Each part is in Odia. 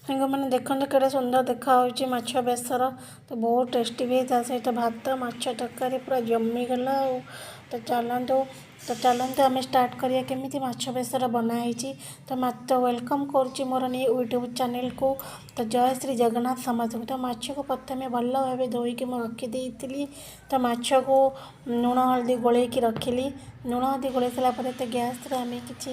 ସାଙ୍ଗମାନେ, ଦେଖନ୍ତୁ କେଡ଼େ ସୁନ୍ଦର ଦେଖାହେଉଛି ମାଛ ବେସର। ତ ବହୁତ ଟେଷ୍ଟି ବି। ତା ସହିତ ଭାତ, ମାଛ ତରକାରୀ ପୁରା ଜମିଗଲା। ଆଉ ତ ଚାଲନ୍ତୁ ଆମେ ଷ୍ଟାର୍ଟ କରିବା କେମିତି ମାଛ ବେସର ବନା ହେଇଛି। ତ ତ welcome କରୁଛି ମୋର ନ୍ୟୁ ୟୁଟ୍ୟୁବ୍ ଚ୍ୟାନେଲ୍କୁ। ତ ଜୟ ଶ୍ରୀ ଜଗନ୍ନାଥ ସମସ୍ତଙ୍କୁ। ତ ମାଛକୁ ପ୍ରଥମେ ଭଲ ଭାବେ ଧୋଇକି ମୁଁ ରଖିଦେଇଥିଲି। ତ ମାଛକୁ ଲୁଣ ହଳଦୀ ଗୋଳେଇକି ରଖିଲି। ଲୁଣ ହଳଦୀ ଗୋଳେଇ ସାରିଲା ପରେ ତ ଗ୍ୟାସ୍ରେ ଆମେ କିଛି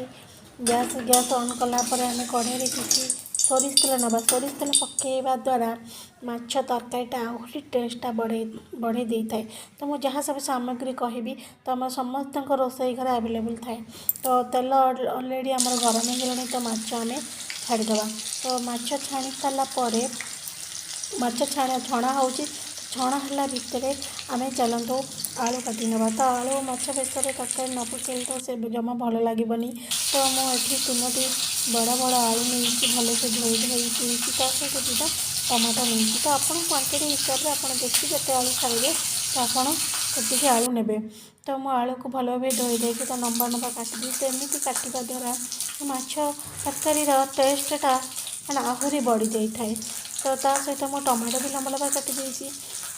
ଗ୍ୟାସ୍ ଗ୍ୟାସ୍ ଅନ୍ କଲା ପରେ ଆମେ କଢ଼େଇରେ କିଛି ସୋରିଷ ତେଲ ନେବା। ସୋରିଷ ତେଲ ପକାଇବା ଦ୍ୱାରା ମାଛ ତରକାରୀଟା ଆହୁରି ଟେଷ୍ଟଟା ବଢ଼େଇ ବଢ଼େଇ ଦେଇଥାଏ। ତ ମୁଁ ଯାହା ସବୁ ସାମଗ୍ରୀ କହିବି, ତ ଆମ ସମସ୍ତଙ୍କ ରୋଷେଇ ଘରେ ଆଭେଲେବୁଲ୍ ଥାଏ। ତ ତେଲ ଅଲରେଡ଼ି ଆମର ଗରମ ହେଇଗଲାଣି। ତ ମାଛ ଆମେ ଛାଡ଼ିଦେବା। ତ ମାଛ ଛାଣି ସାରିଲା ପରେ, ମାଛ ଛଣା ହେଉଛି, ଛଣା ହେଲା ଭିତରେ ଆମେ ଚାଲନ୍ତୁ ଆଳୁ କାଟି ନେବା। ତ ଆଳୁ ମାଛ ବେସର ତରକାରୀ ନ ପକାଇଲେ ତ ସେ ଜମା ଭଲ ଲାଗିବନି। ତ ମୁଁ ଏଠି ତିନୋଟି ବଡ଼ ବଡ଼ ଆଳୁ ନେଇଛି, ଭଲସେ ଧୋଇ ଧୋଇ ଦେଇଛି। ତା ସହିତ ଦୁଇଟା ଟମାଟୋ ନେଇଛି। ତ ଆପଣ କ୍ୱାଣ୍ଟିଟି ହିସାବରେ ଆପଣ ଯେତିକି ଯେତେ ଆଳୁ ଖାଇବେ, ତ ଆପଣ ସେତିକି ଆଳୁ ନେବେ। ତ ମୁଁ ଆଳୁକୁ ଭଲ ଭାବେ ଧୋଇ ଦେଇକି ତ ଲମ୍ବା ଲମ୍ବା କାଟିଦିଏ। ତ ଏମିତି କାଟିବା ଦ୍ୱାରା ମାଛ ତରକାରୀର ଟେଷ୍ଟଟା ମାନେ ଆହୁରି ବଢ଼ିଯାଇଥାଏ। ତ ତା ସହିତ ମୁଁ ଟମାଟୋ ବି ଲମ୍ବା ଲମ୍ବା କାଟି ଦେଇଛି।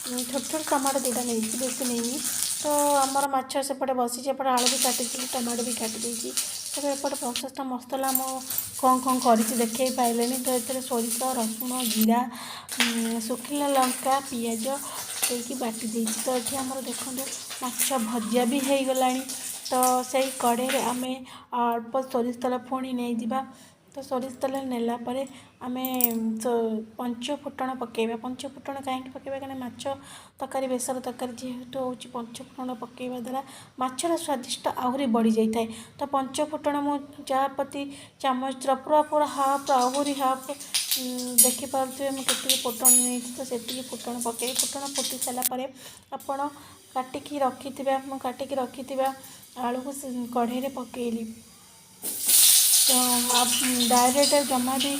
ଛୋଟ ଛୋଟ ଟମାଟୋ ଦୁଇଟା ନେଇଛି, ବେଶୀ ନେଇନି। ତ ଆମର ମାଛ ସେପଟେ ବସିଛି, ଏପଟେ ଆଳୁ ବି କାଟିଥିଲି, ଟମାଟୋ ବି କାଟି ଦେଇଛି। ତେବେ ଏପଟେ ପ୍ରୋସେସ୍ଟା ମସଲା ମୁଁ କ'ଣ କ'ଣ କରିଛି ଦେଖେଇ ପାରିଲିନି। ତ ଏଥିରେ ସୋରିଷ, ରସୁଣ, ଜିରା, ଶୁଖିଲା ଲଙ୍କା, ପିଆଜ ଦେଇକି ବାଟି ଦେଇଛି। ତ ଏଠି ଆମର ଦେଖନ୍ତୁ ମାଛ ଭଜା ବି ହେଇଗଲାଣି। ତ ସେଇ କଢ଼େଇରେ ଆମେ ଅଳ୍ପ ସୋରିଷ ତେଲ ପୁଣି ନେଇଯିବା। ତ ସୋରିଷ ତେଲ ନେଲା ପରେ ଆମେ ପଞ୍ଚ ଫୁଟଣ ପକାଇବା। ପଞ୍ଚ ଫୁଟଣ କାହିଁକି ପକାଇବା? କାହିଁକିନା ମାଛ ତରକାରୀ, ବେସର ତରକାରୀ ଯେହେତୁ ହେଉଛି, ପଞ୍ଚ ଫୁଟଣ ପକାଇବା ଦ୍ୱାରା ମାଛର ସ୍ୱାଦିଷ୍ଟ ଆହୁରି ବଢ଼ିଯାଇଥାଏ। ତ ପଞ୍ଚ ଫୁଟଣ ମୁଁ ଚାହା ପତି ଚାମଚର ପୁରା ପୁରା ହାଫ୍, ଆହୁରି ହାଫ୍, ଦେଖିପାରୁଥିବେ ମୁଁ କେତିକି ଫୁଟଣ ନେଇଛି। ତ ସେତିକି ଫୁଟଣ ପକାଇ, ଫୁଟଣ ଫୁଟି ସାରିଲା ପରେ ଆପଣ କାଟିକି ରଖିଥିବା, ମୁଁ କାଟିକି ରଖିଥିବା ଆଳୁକୁ କଢ଼େଇରେ ପକାଇଲି। ତ ଡାଇରେକ୍ଟ ଜମା ବି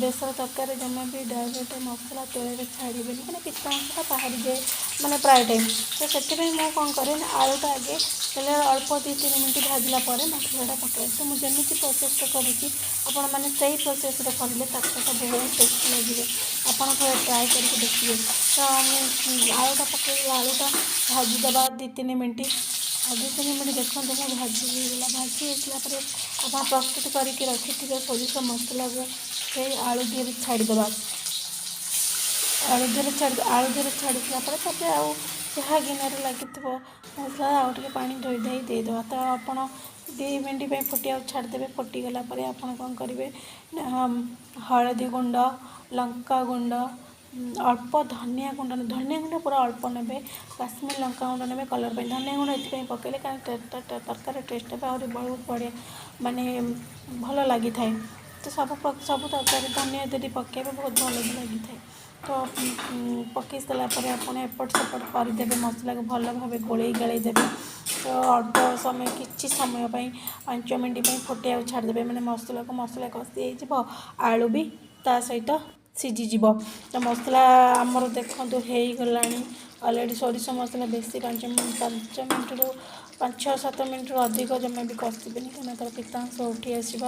ବେସର ତରକାରୀ ଜମା ବି ଡାଇରେକ୍ଟ ମସଲା ତେଲରେ ଛାଡ଼ିବେନି, କାହିଁକିନା ପିତା ଅଂଶଟା ବାହାରିଯାଏ ମାନେ ପ୍ରାୟ ଟାଇମ୍। ତ ସେଥିପାଇଁ ମୁଁ କ'ଣ କରେ ନା, ଆଳୁଟା ଆଗେ ତେଲରେ ଅଳ୍ପ 2-3 ମିନିଟ୍ ଭାଜିଲା ପରେ ମସଲାଟା ପକାଏ। ତ ମୁଁ ଯେମିତି ପ୍ରୋସେସ୍ଟା କରୁଛି, ଆପଣମାନେ ସେଇ ପ୍ରୋସେସ୍ରେ କରିଲେ ତରକାରୀଟା ବହୁତ ଟେଷ୍ଟି ଲାଗିବ। ଆପଣ ଥରେ ଟ୍ରାଏ କରିକି ଦେଖିବେ। ତ ମୁଁ ଆଳୁଟା ପକାଇଲେ ଆଳୁଟା ଭାଜିଦେବା 2-3 ମିନିଟ୍। ଆଉ 2-3 ମିନିଟ୍ ଦେଖନ୍ତୁ ମୁଁ ଭାଜି ହେଇଗଲା। ଭାଜି ହେଇସାରିଲା ପରେ ଆପଣ ପ୍ରସ୍ତୁତ କରିକି ରଖିଥିବା ସୋରିଷ ମସଲାକୁ ସେଇ ଆଳୁ ଦିହରେ ଛାଡ଼ିଦେବା। ଆଳୁ ଦିହରେ ଛାଡ଼ି ସାରିଲା ପରେ ତାପରେ ଆଉ ଯାହା ଗିନାରେ ଲାଗିଥିବ ମସଲା, ଆଉ ଟିକେ ପାଣି ଧୋଇ ଧାଇ ଦେଇଦେବା। ତ ଆପଣ 2 ମିନିଟ୍ ପାଇଁ ଫୁଟିବାକୁ ଛାଡ଼ିଦେବେ। ଫୁଟିଗଲା ପରେ ଆପଣ କ'ଣ କରିବେ ନା, ହଳଦୀ ଗୁଣ୍ଡ, ଲଙ୍କା ଗୁଣ୍ଡ, ଅଳ୍ପ ଧନିଆ ଗୁଣ୍ଡ, ଧନିଆ ଗୁଣ୍ଡ ପୁରା ଅଳ୍ପ ନେବେ। କାଶ୍ମୀର ଲଙ୍କା ଗୁଣ୍ଡ ନେବେ କଲର୍ ପାଇଁ। ଧନିଆ ଗୁଣ୍ଡ ଏଥିପାଇଁ ପକାଇଲେ କାରଣ ତରକାରୀ ଟେଷ୍ଟଟା ବି ଆହୁରି ବହୁତ ବଢ଼ିଆ, ମାନେ ଭଲ ଲାଗିଥାଏ। ତ ସବୁ ସବୁ ତରକାରୀ ଧନିଆ ଯଦି ପକାଇବେ, ବହୁତ ଭଲ ବି ଲାଗିଥାଏ। ତ ପକାଇ ସାରିଲା ପରେ ଆପଣ ଏପଟ ସେପଟ କରିଦେବେ, ମସଲାକୁ ଭଲ ଭାବେ ଗୋଳେଇ ଗାଳେଇ ଦେବେ। ତ ଅଳ୍ପ ସମୟ, କିଛି ସମୟ ପାଇଁ, 5 ମିନିଟ୍ ପାଇଁ ଫୁଟିବାକୁ ଛାଡ଼ିଦେବେ। ମାନେ ମସଲାକୁ ମସଲା କଷି ହେଇଯିବ, ଆଳୁ ବି ତା ସହିତ ସିଝିଯିବ। ତ ମସଲା ଆମର ଦେଖନ୍ତୁ ହେଇଗଲାଣି ଅଲରେଡ଼ି। ସୋରିଷ ମସଲା ବେଶୀ 5 ମିନିଟ୍ରୁ 5, 6, 7 ମିନିଟ୍ରୁ ଅଧିକ ଜମା ବି କଷିବେନି, କାହିଁକିନା ତା'ର ପିତାଂଶ ଉଠି ଆସିବ।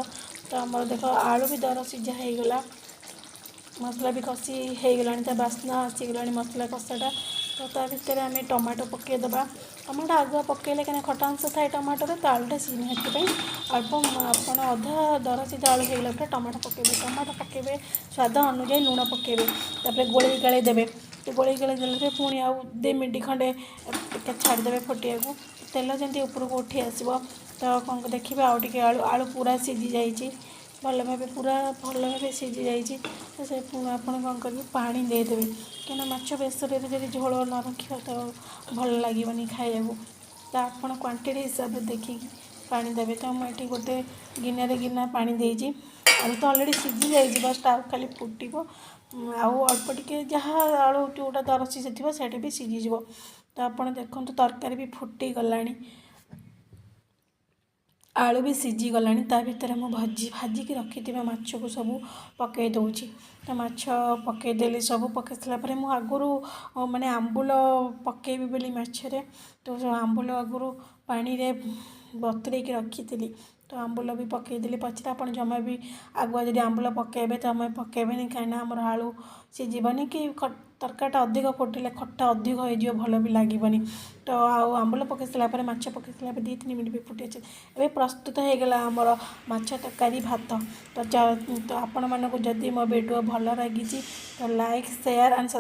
ତ ଆମର ଦେଖ ଆଳୁ ବି ଦର ସିଝା ହେଇଗଲା, ମସଲା ବି କଷି ହେଇଗଲାଣି, ତା ବାସ୍ନା ଆସିଗଲାଣି ମସଲା କଷାଟା। ତ ତା ଭିତରେ ଆମେ ଟମାଟୋ ପକାଇଦେବା। ଟମାଟୋ ଆଗୁଆ ପକାଇଲେ, କାହିଁକିନା ଖଟା ଅଂଶ ଥାଏ ଟମାଟୋରେ, ତ ଆଳୁଟା ସିଝିନି। ସେଥିପାଇଁ ଅଳ୍ପ ଆପଣ ଅଧା ଦର ସିଝା ଆଳୁ ହେଇଗଲା ପରେ ଟମାଟୋ ପକାଇବେ। ଟମାଟୋ ପକାଇବେ, ସ୍ୱାଦ ଅନୁଯାୟୀ ଲୁଣ ପକାଇବେ, ତାପରେ ଗୋଳେଇ ଗାଳେଇ ଦେବେ। ଗୋଳେଇ ଗାଳେଇ ଦେଲେ ପୁଣି ଆଉ 2 ମିନିଟ୍ ଖଣ୍ଡେ ଟିକେ ଛାଡ଼ିଦେବେ ଫୁଟିବାକୁ। ତେଲ ଯେମିତି ଉପରକୁ ଉଠି ଆସିବ, ତ କ'ଣ ଦେଖିବେ, ଆଉ ଟିକେ ଆଳୁ ଆଳୁ ପୁରା ସିଝି ଯାଇଛି ଭଲ ଭାବେ, ପୁରା ଭଲ ଭାବେ ସିଝି ଯାଇଛି। ତ ସେ ଆପଣ କ'ଣ କରିବେ, ପାଣି ଦେଇଦେବେ, କାହିଁକିନା ମାଛ ବେସରରେ ଯଦି ଝୋଳ ନ ରଖିବ ତ ଭଲ ଲାଗିବନି ଖାଇବାକୁ। ତ ଆପଣ କ୍ୱାଣ୍ଟିଟି ହିସାବରେ ଦେଖିକି ପାଣି ଦେବେ। ତ ମୁଁ ଏଠି ଗୋଟେ ଗିନାରେ ଗିନା ପାଣି ଦେଇଛି। ଆଳୁ ତ ଅଲରେଡ଼ି ସିଝି ଯାଇଛି, ବାସ୍ ଆଉ ଖାଲି ଫୁଟିବ। ଆଉ ଅଳ୍ପ ଟିକେ ଯାହା ଆଳୁ ଯେଉଁଟା ଦର ସିଝିଥିବ, ସେଇଟା ବି ସିଝିଯିବ। ତ ଆପଣ ଦେଖନ୍ତୁ ତରକାରୀ ବି ଫୁଟିଗଲାଣି, ଆଳୁ ବି ସିଝିଗଲାଣି। ତା ଭିତରେ ମୁଁ ଭାଜିକି ରଖିଥିବା ମାଛକୁ ସବୁ ପକାଇ ଦେଉଛି। ତ ମାଛ ପକାଇଦେଲି ସବୁ। ପକାଇ ସାରିଲା ପରେ ମୁଁ ଆଗରୁ ମାନେ ଆମ୍ବୁଲ ପକାଇବି ବୋଲି ମାଛରେ, ତ ଆମ୍ବୁଲ ଆଗରୁ ପାଣିରେ ବତୁରେଇକି ରଖିଥିଲି। ତ ଆମ୍ବୁଲ ବି ପକାଇଦେଲି ପଛରେ। ଆପଣ ଜମା ବି ଆଗୁଆ ଯଦି ଆମ୍ବୁଲ ପକାଇବେ ତ ଆମେ ପକାଇବେନି, କାହିଁକିନା ଆମର ଆଳୁ ସିଝିବନି କି ତରକାରୀଟା ଅଧିକ ଫୁଟିଲେ ଖଟା ଅଧିକ ହେଇଯିବ, ଭଲ ବି ଲାଗିବନି। ତ ଆଉ ଆମ୍ବୁଲ ପକାଇ ସାରିଲା ପରେ, ମାଛ ପକାଇ ସାରିଲା ପରେ 2-3 ମିନିଟ୍ ବି ଫୁଟି ଅଛି। ଏବେ ପ୍ରସ୍ତୁତ ହେଇଗଲା ଆମର ମାଛ ତରକାରୀ, ଭାତ। ତ ଆପଣମାନଙ୍କୁ ଯଦି ମୋ ଭିଡ଼ିଓ ଭଲ ଲାଗିଛି ତ ଲାଇକ୍, ସେୟାର ଆଣ୍ଡ ସବସ୍କ୍ରାଇବ୍।